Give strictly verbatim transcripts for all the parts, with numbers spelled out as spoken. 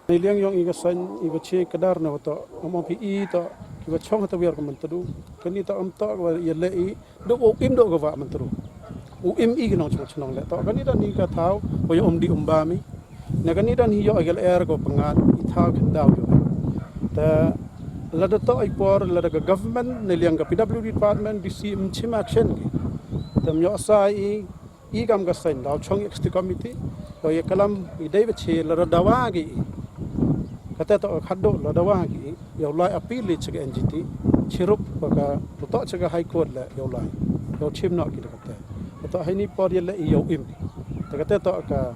Neiliang yong i ka saiñ, i wa chi kadar na wa toh, am ong phi i toh, ki wa chong ha tawiar ka Myntdu. Kani toh am toh wa ya le i, du u im du ka wa Myntdu. U im i ki nongchong chnong le toh. Kani da ni ka thaw, wa ya um di um ba mi. Na kani da ni yo i ka le er ko pangat, i thaw kyndaw yo. Ta, lada toh i por, lada ka government, neiliang ka P W D department, D C, m chim action ki. Tam yo sa i, i kam ka saiñ, daw chong executive committee, wa ya kalam i dei wa chi lada dawa ki i. Kate toh ka khadduh lada dawa ki i, yow lai appeal i cha ka N G T, chirup wa ka, toh cha ka High Court le, yow lai. Yow chim noh ki da kate. Toh heini por ya le i yow im. Ta kate toh ka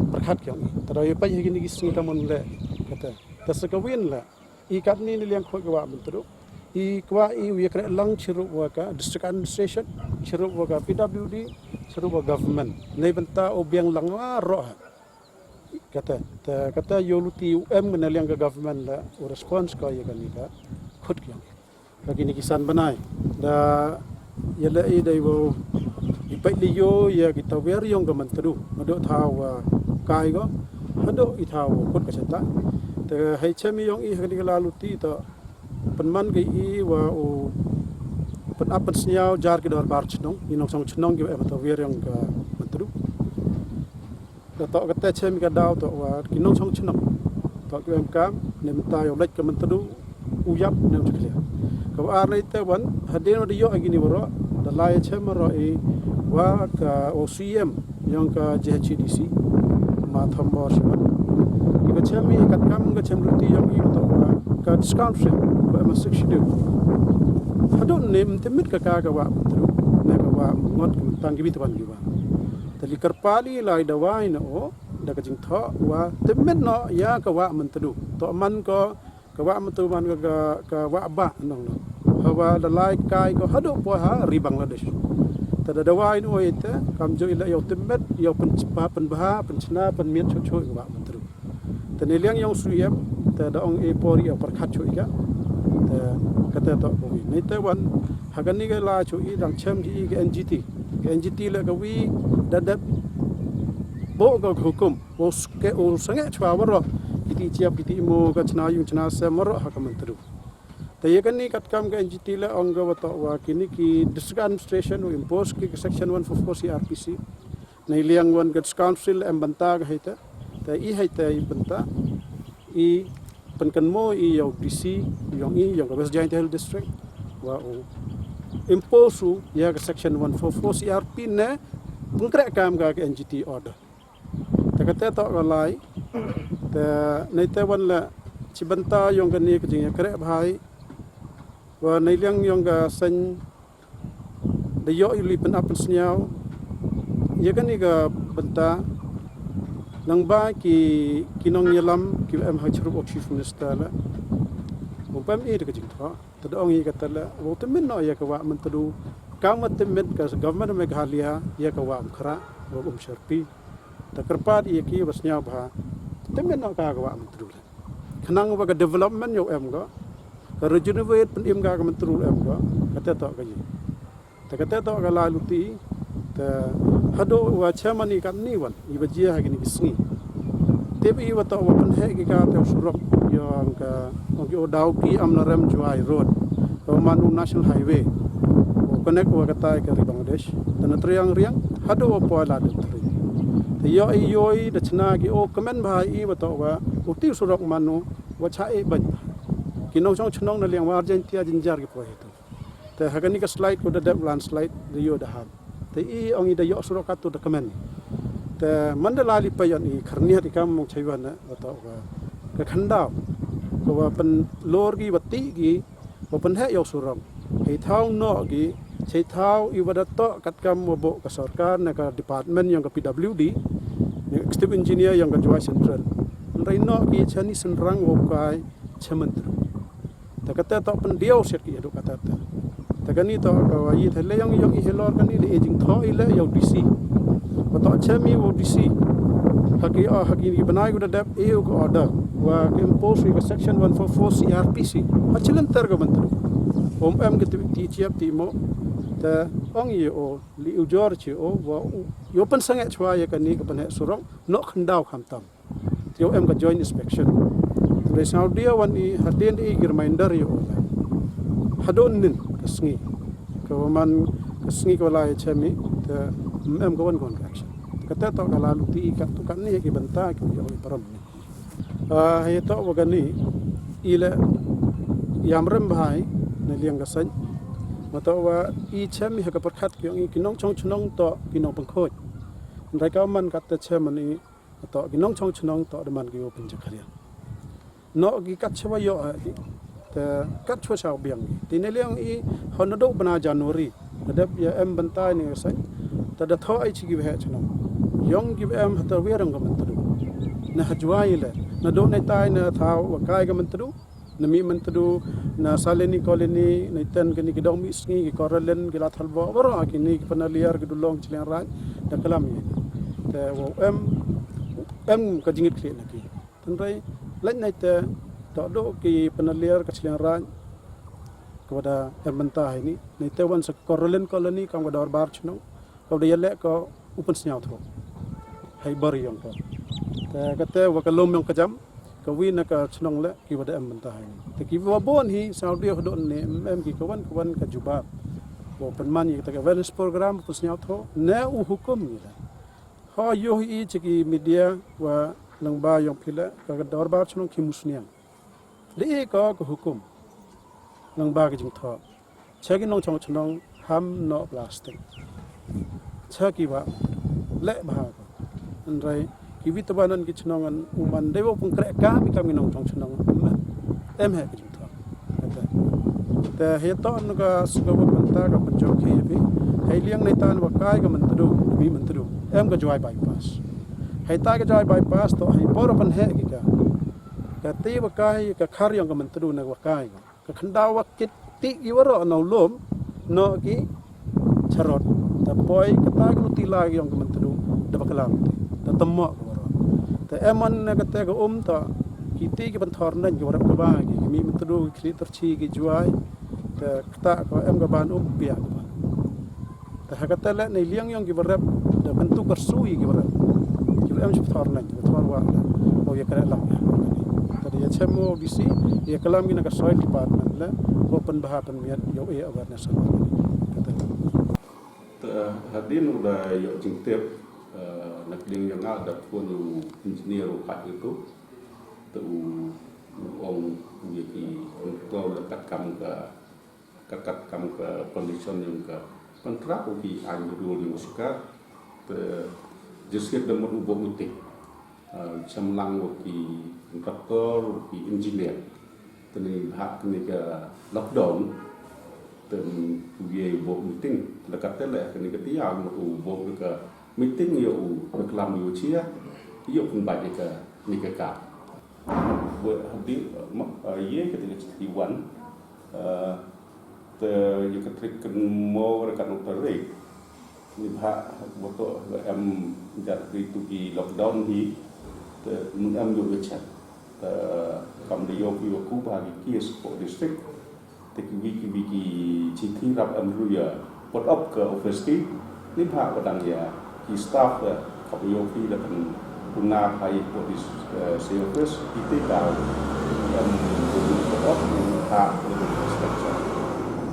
pyrkhat ki yong i. Ta daw ya pait heini ki sngi ta mon le, kate. Ta sa ka win le, i katni neiliang khot ka wa Myntdu. I kwah i u ya kre lang chirup wa ka district administration, chirup wa ka P W D, chirup wa government. Nei bynta u biang lang wa roh ha. Kate, ta, kate yow luti u em ka neiliang ka government la, u response ko ya kani ka khot ki yong i. Ka kini ki san bnai. Da ya le i dei wow i pait li yo ya ki tawiar yong ka Myntdu. Haduh thaw wa kai ko. Haduh i thaw wa khot ka chata. Ta hei chem i yong i ha kani ka la luti toh. Pynman ka i wa u pynap pynsniaw jar ki dorbar chnong, i nongchong chnong ki wa em ha tawiar yong ka Myntdu. Da toh kate chem i ka daw toh wa ki nongchong chnong. Toh ki em kam, ne mynta yow leit ka Myntdu, u yap ne u chaklia. Ka wa ar neite wan, hadien wa da yoh i kini waroh, da lai chem waroh i wa ka O C M, yong ka J H A D C, ma Thombor Shiwan. I ka chem i katkam ka chem luti yong i toh wa ka discount rate, wa em ha Sixth Schedule. Haduh ne m tymit ka ka ka wa Myntdu, ne ka wa ngot ka tang ki bi twan ki wa. Ta li kyrpad i lai dawa i noh, da ka jingthoh wa tymit noh ya ka wa Myntdu. Toh man ko, ka wa Myntdu man ka, ka, ka wa ba nong noh. Hawa da lai kai ko haduh po ha ri Bangladesh. Ta da dawa i noh i te, kam jo i le yow tymit, yow pynchpa, pynbha, pynchna, pynmiat chot chot ka wa Myntdu. Ta neiliang yong C M, ta da ong i por yow pyrkhat chot i ka. Ta kate toh ko wi. Neite wan, ha kani ka la chot i dang chem ki i ka N G T. Ka N G T le ka wi da dep bo ka hukum. U ske, u sangeh chwa waroh. Kiti chiap, kiti mo ka chna yung chna sem waroh ha ka Myntdu. Ta ya kani katkam ka N G T le ong ka wa toh wa kini ki district administration u impose ki ka section one four four C R P C. Neiliang wan ka council em bynta ka heite. Ta i heite i bynta. I pynkynmo i yow D C, yong i, yong ka West Jaintia Hills District. Wa u impose u ya ka section one four four C R P ne, pynkhreh kam ka ka N G T order. Ta kate toh ka lai. Ta neite wan le chi bynta yong kani ka jingyakhreh bha i. Wa neiliang yong ka saiñ da yoh i li pynap pynsniaw. Ya kani ka bynta. Nang ba ki, ki nongyalam, ki em ha chirup u Chief Minister le. U pem i da ka jingthoh. Ta da ong i kata le, wow tymit noh ya ka wa Myntdu, kam wa tymit ka government Meghalaya, ya ka wa Umkhrah, wa Umsharpi. Ta kyrpad ya ki wa sniaw bha, tymit noh ka ka wa Myntdu le. Khnang wa ka development yow em ko, ka regenerate pynim ka ka Myntdu em ko, kata toh ka yi. Ta kata toh ka la luti, ta haduh wa chairman i katni wan, i wa jia ha kini ki sngi. Tip i wa toh wa pynheh ki ka te u surok, yong ka, yong ki u Dawki Amlarem Jowai Road. Wa man u National Highway. Wa connect wa kata ka ri Bangladesh. Ta na Triang Riang, haduh wa poi la dep tri. Ta yoh i yoh i da chna ki u kmen bha i wa toh wa, u ti u surok man u, wa cha i bait. Ki nongchong chnong na liang wa Argentia jinjar ki poi hi tu. Te ha kani ka slide ko da dep landslide da yoh da hap. Te i ong i da yoh surok katu da kmen. Te man da lai li payon i kharniat i kam mong chaiwan na, wa toh ka, ka khandaw. Ko wa pynlor ki wa ti ki, wa pynheh yow surok. Hei thaw noh ki, chai thaw i wa da toh katkam wa boh ka sorkar na ka department yong ka P W D, na executive engineer yong ka Jowai Central. Nrai noh ki chani synrang wa kai, chairman tru. Ta kata toh pyndiaw siat ki yadu kata ta. Ta kani toh ka wa yi thale yong yong i helor kani le e jingthoh i le yow D C. Wa toh chem i wow D C. Ha ki, oh, ha ki ni bnai ku da dep e u ka order. Wa ki impose i ka section one four four C R P C. Ha chilen ter ka Myntdu. Om em ka ti, ti chiap ti mo. Ta ong i o li u jor chi o wa u. Yow pynsangeh chwa ya kani ka pynheh surok. Noh khandaw khamtam. Yow em ka joint inspection. Te sñiaw de wan i hadien de i ki reminder yow la. Hadooh nin ka sngi. Ka wa man ka sngi ka wa lai chem i, te em ka wan ka wan ka action. Te kata toh ka la luti i kat tu kat ni ki bynta ki yow i parom ni. Ah, hei toh wa kani i le yam rem bha i na liang ka seng. Ma toh wa i chem i ha ka pyrkhat ki yong i ki nongchong chnong toh ki nongpynkhuid. Ndai ka man kat te chem man i toh ki nongchong chnong toh da man ki yow pynjakhlia. Noh ki kat chwa yoh ha ki. Te kat chwa chaw biang. Te ne liang i hon nadooh bnai January. Ka dep ya em bynta ni ka seng. Te da thoh ai chi ki waheh chnong. Yong ki em ha ta wiar yong ka Myntdu. Na ha Jwai le. Nadooh na tai na thaw wa kai ka Myntdu. Na Mih Myntdu, na Saleni Colony, na iten kini ki dong mih sngi, ki Koralen, ki Lathalbo, waroh kini ki Panaliar, ki Dulong, Chiliang Raij, da klam i. Te wa em, em ka jingit khlieh na ki. Tynrai, lait na ite, toh dooh ki Panaliar ka Chiliang Raij, ka wa da em bynta hei ni. Na ite wan sa Koralen Colony, kam ka dorbar chnong, ka wa da yaleh ka u pynsñiawthooh. Hei bor yong ka. Te kate wa ka lum yong ka jam, ka wi na ka chnong le, ki wa da em bynta hei ni. Te ki wa bon hi, sñiaw de hadooh ne, em, em ki ka wan, ka wan ka jubab. Wa pynman i te ka awareness program, pynsñiawthooh, ne u hukum i le. Ho yoh i chi ki media wa lyngba yong phi le, ka, ka dorbar chnong ki musniang. Le i ka, ka hukum. Lyngba ka jingthoh. Cha ki nongchong chnong ham noh plastic. Cha ki wa le bha ka. Ndrai ki wi te wa nan ki chnong an u man de wa pung kreh ka mi kam ki nongchong chnong. Em he ka jingthoh. Kata. Te hei toh na ka suka wa bynta ka pynjok ki phi. Hei liang na ite wa kai ka Myntdu, Mih Myntdu. Em ka Jwai bypass. Hei tai ka Jwai bypass toh hei por pynheh ki ka. Ka te wa kai ka khar yong ka Myntdu na wa kai ka. Ka khyndaw wa kit ti ki waroh na u lum, noh ki charot. Te poi kata ki luti la yong ka Myntdu, da wa klam ti. Te tymmoh ka waroh. Te em man na kate ka um toh, ki ti ki pynthor nañ ki warap ka ba ki, ki Mih Myntdu, ki Khlieh Tyrchi, ki Jwai. Te kata ka em ka ban um, biang ka ban. Te ha kate le na i liang yong ki warap, da kyntu kyrsu i ki warap. Ki wa em chi pynthor nañ, pynthor wa le. O ya kreh lang ya. Te da ya chem o bisi, ya klam ki na ka soil department le, ko pynbha pynmiat yow e awareness. Kate. Te, eh, hadien u da yoh jingtip, eh, na ka liang yong nga da phone u engineer u pat itu. Te u, u ong u ya ki control le katkam ka Kat, katkam ka condition yong ka contract, u ki aiñ rule yong ka sorkar, te jingsiat da mut u booh meeting. Ah, chemlang wa ki contractor, wa ki engineer. Te ni bha kani ka lockdown, te u ye u booh meeting. Te kate le kani ka tiar mut u booh ka meeting yow u klam yow chia, yow pynbait ya kani ka ka. Wa hadien, ma, ah, ye kate ka chi wan, ah, Te ya ka trik kynmaw re ka nong tarik. Ni bha wa toh wa em jat ri tu ki lockdown hi. Te mun em yoh ya chat. Te kam da yoh ki wa ku bha ki case ko district. Te ki wi ki wi ki chithi rap em ru ya put up ka office ki. Ni bha wa dang ya ki staff da kam yoh ki da kan puna bha i ko dis, eh, se office. Ki te ka em put up ni bha wa dang inspection.